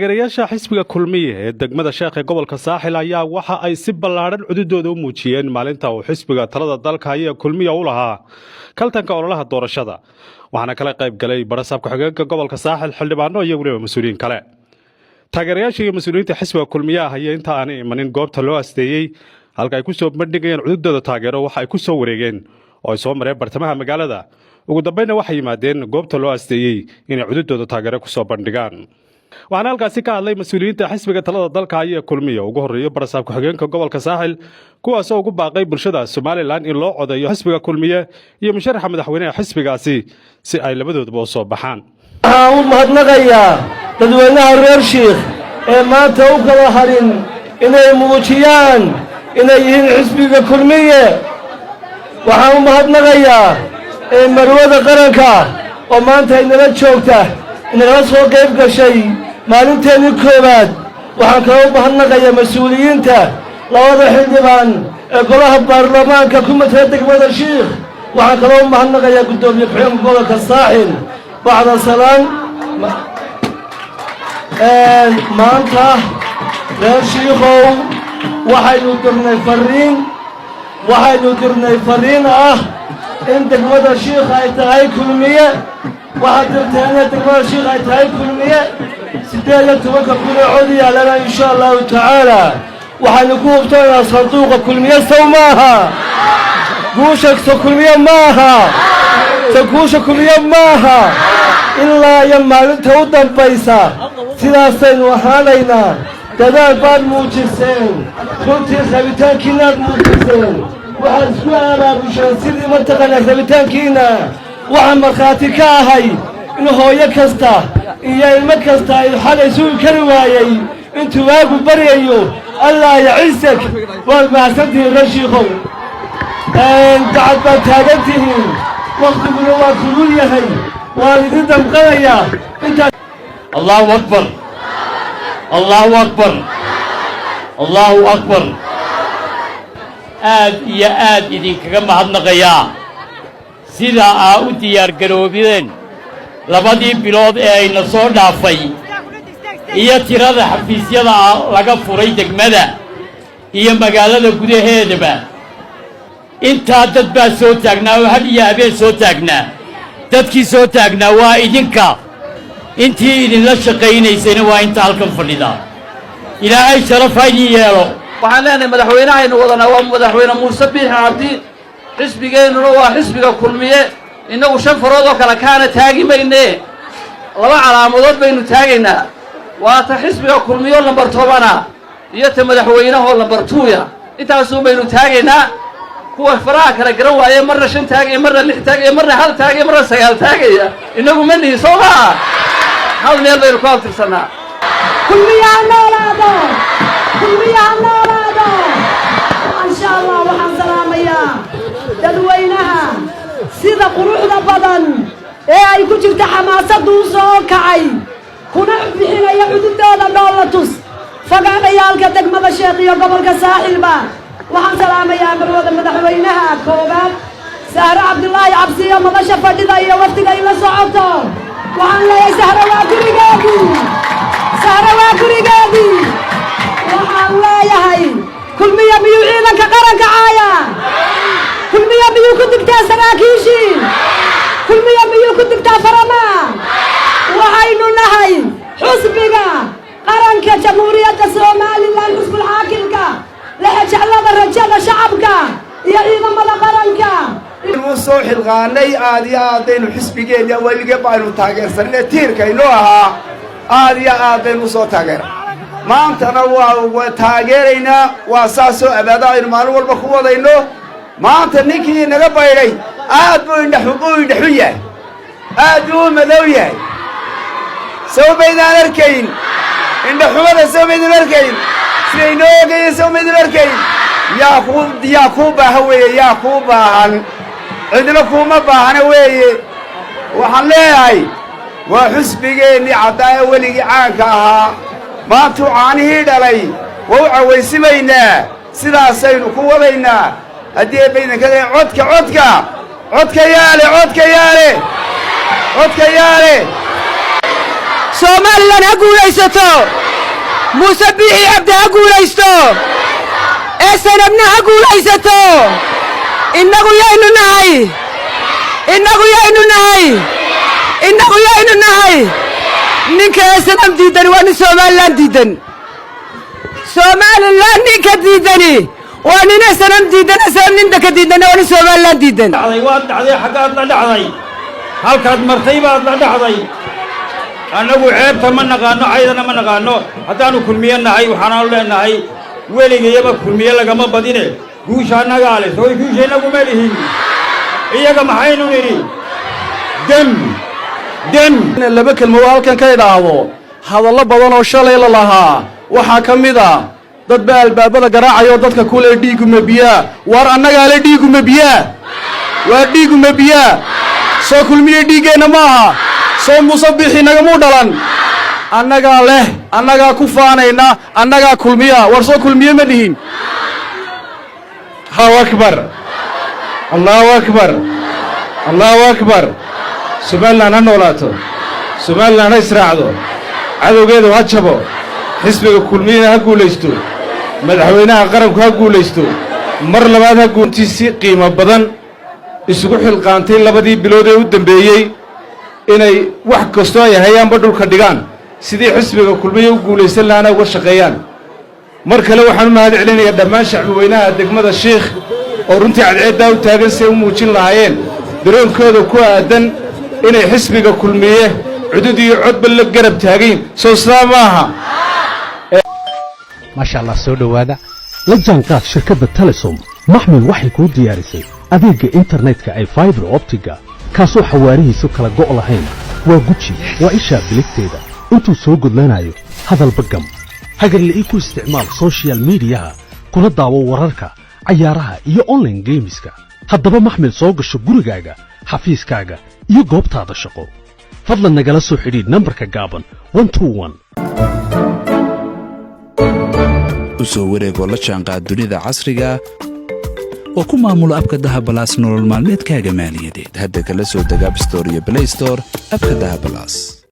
Taageerayaasha xisbiga Kulmiye ee degmada Sheekh ee gobolka Saaxil ayaa waxa ay si ballaadhan cududooda u muujiyeen maalinta uu xisbiga talada dalka haya Kulmiya u lahaa kaltanka ololaha doorashada. Waxaana kala qayb galay barasaab ku-xigeenka gobolka Saaxil, xildhibaano iyo weliba mas-uuliyiin kale. Taageerayaasha iyo mas-uuliyiinta xisbiga Kulmiye ah ayaa inta aanay imanin goobta loo asteeyey, halka ay ku soo bandhigayeen cududooda taageero, waxa ay ku soo wareegeen oo ay soo mareen bartamaha magaalada. Ugu dambeynna waxay yimaadeen goobta loo asteeyey inay cududooda taageero kusoo bandhigaan. Waxaana halkaasi ka hadlay mas-uuliyiinta xisbiga talada dalka haya Kulmiya, ugu horreeyo barasaab ku-xigeenka gobolka Saaxil, kuwaasoo ugu baaqay bulshada Somaliland in loo codeeyo xisbiga Kulmiye iyo musharaxa madaxweyneha xisbigaasi, si ay labadooduba u soo baxaan. Waxaan u mahadnaqayaa dadweynaha reer Shiikh ee maanta u kala harin inay muujiyaan inay yihiin xisbiga Kulmiye. Waxaan u mahadnaqayaa ee marwada qaranka oo maanta inala joogta, inagala soo qayb gashay maalinteennii koowaad. Waxaan kaloo u mahadnaqayaa mas-uuliyiinta labada xildhibaan ee golaha baarlamaanka ku matala degmada Shiikh. Waxaan kaloo u mahadnaqayaa guddoomiye ku-xigeenka gobolka Saaxil. Bacda salaan, maanta reer Shiikhow, waxaynu dirnay farriin, waxaynu dirnay farriin ah in degmada Shiikh ay tahay Kulmiye. Waxaad dirteen in degmada Shiikh ay tahay Kulmiye. 18-ka kun ee cod yaalana, insha Allahu tacaala, waxaynu ku hubtanaynaa sanduuqa Kulmiye. Sow maaha guusha so Kulmiye maaha? So guusha Kulmiye maaha? Ilaa iyo maalinta u dambaysa sidaasaynu ahaanaynaa. Dadaal baad muujiseen, runtii rabitaankiinaad muujiseen. Waxaad isku abaabusheen sidii mataqaanaa rabitaankiina. Waxaan markhaati ka ahay in hooyo kasta iyo ilmo kasta ay xalay sugi kari waayey intuu waagu baryayo. Allah ya cisak, waad mahadsantihiin reer Shiikow. Dacad baad taagan tihiin, wakhtiguna waa kulul yahay, waan idin damqanayaa intaas. Allahu akbar, Allahu akbar, Allahu akbar! Aad iyo aad idinkaga mahadnaqayaa sida aa u diyaargaroobeen labadii bilood ee ayna soo dhaafay iyo tirada xafiisyada laga furay degmada iyo magaalada gudaheedaba. Intaa dad baa soo taagnaa oo had iyo habeen soo taagnaa. Dadkii soo taagnaa waa idinka, intii idinla shaqaynaysayna waa inta halkan fadhida. Ilaahay sharaf ha idin yeelo. Waxaan leenahay, madaxweynahaynu wadanaa waa Madaxweyne Muuse Biixi Cabdi, xisbigeennuna waa xisbiga Kulmiye. Innagu shan farood oo kale kaana taagi mayne, laba calaamadood baynu taagaynaa: waa ta xisbiga Kulmiyo lambar 10-a iyo ta madaxweynahoo lambar 2-ya. Intaasuun baynu taagaynaa. Kuwa faraha kala garan waaye, marna shan taagaya, marna lix taagaya, marna hal taagaya, marna sagaal taagaya, innagu ma nihi. Soo maa hal meel baynu ku abtirsannaa? Kulmiyaha noolaado! Kulmiyaha noolaado! Insha Allah, waxaan salaamayaa dadweynaha sida quruxda badan ee ay ku jirta xamaasaddu u soo kacay, kuna bixinaya cududooda dhoolatus fagaadhayaalka degmada Sheekh iyo gobolka Saaxilba. Waxaan salaamayaa marwada madaxweynaha koowaad, Sahre Cabdulaahi Cabsiyo, madasha fadhida iyo waftiga ila socoto. Waxaan leeyahay, Sahre waa gurigeedii, Sahre waa gurigeedii. Waxaan leeyahay, Kulmiya miyuu ciidanka qaranka caaya? Kulmiya miyuu ku digtaa saraakiishii? Kulmiya miyuu ku digtaa faramaa? Waxaynu nahay xusbiga qaranka Jamhuuriyadda Somaliland, xusbul xaakimka, lexejeclada rajada shacabka iyo ciidamada qaranka. U soo xilqaanay aad iyo aad baynu xisbigeenna welige baynu taageersanne, tiirkaynoo ahaa aad iyo aad baynu usoo taageera. Maantana waa taageeraynaa, waa saasoo abaada aynu maalin walba ku wadayno. Maanta ninkii inaga baydhay aad buu indhaxu u indhaxun yahay, aad buu u madow yahay. Sow maydaan arkayn indhaxumada? Sow maydaan arkayn sidaynoo eegaya? Sow maydaan arkayn? Yaa kuu baahan weeye? Yaa kuu baahan? Cidna kuuma baahana weeye. Waxaan leeyahay, waa xusbigeennii caddaa ee weligii caanka ahaa. Maantuu caanihii dhalay, waa u cawaysimaynaa, sidaasaynu ku wadaynaa. Haddii eebba idinka codka, codka, codka yaale, codka yaale, codka yaale. Somaliland ha guulaysato. Muuse Biixi Cabdi ha guulaysto. SNM-na ha guulaysato. Innagu yaynu nahay? Innagu yaynu nahay? Innagu yaynu nahay? Ninka SNM diidani waa nin Somaliland diidan. Somaliland ninka diidani waa nin SNM diidan. SNM ninka ka diidan waa nin Somaliland diidan. Dhacday, waad dhacday. Xaggaad la dhacday, halkaad martay baad la dhacday. Annagu ceebta ma naqaano, caydana ma naqaano. Haddaannu Kulmiye nahay, waxaanaanu leenahay weligayaba Kulmiye lagama badine, guusha annagaa le. Soo guusha innagu ma lihin? Iyaga maxaynu nidhi? Dem dem. Laba kelmood halkan ka idhaahdo. Hadallo badan oo shalay la lahaa waxaa ka mid a dad baa albaabada garaacayoo dadka kule dhiiguma biyaa. Waar annagaa le dhiiguma biyaa, waa dhiiguma biyaa. Soo Kulmiye dhiiggeenna ma aha? Soo Muuse Bixi nagamuu dhalan? Annagaa leh, annagaa ku faanayna, annagaa Kulmiya. War soo Kulmiye ma dhihin? Allahu akbar, Allahu akbar, Allahu akbar! Somaliland ha noolaato, Somaliland ha israacdo, cadowgeedu ha jabo, xisbiga Kulmiyana ha guulaysto, madaxweynaha qaranku ha guulaysto mar labaad. Ha guuntii si qiimo badan isugu xilqaantay labadii bilood ee u dambeeyey inay wax kastoo ay hayaanba dhulka dhigaan, sidii xisbiga Kulmiye u guulaysan lahaana uga shaqeeyaan. Mar kale waxaan u mahad celinayaa dhammaan shacbi weynaha degmada Shiikh oo runtii cadceeddaa u taagan si ay u muujin lahaayeen daroonkooda ku aadan inay xisbiga Kulmiye cudud iyo codba la garab taagayn. Soo sidaa ma aha? Maasha Allah, soo dhowaada. La jaanqaad shirkadda Telesom. Maxmil waxay kuu diyaarisay adeegga internetka ee fiber optic-ga, kaasoo xawaarihiisu kala go' lahayn. Waa guji, waa ishaa biligteeda intuu soo gudlanayo. Hadalba gam. Hagarle ii ku isticmaal social media-ha, kuna daawo wararka, cayaaraha iyo online games-ka. Haddaba maxmil, soo gasho gurigaaga, xafiiskaaga iyo goobtaada shaqo. Fadlan nagala soo xidhiidh nambarka gaaban 121. U soo wareegoo la jaanqaad dunida casriga oo ku maamulo app-ka Dahab Plus nolol maalmeedkaaga maaliyadeed. Hadda kala soo deg App Store iyo Play Store app-ka Dahab Plus.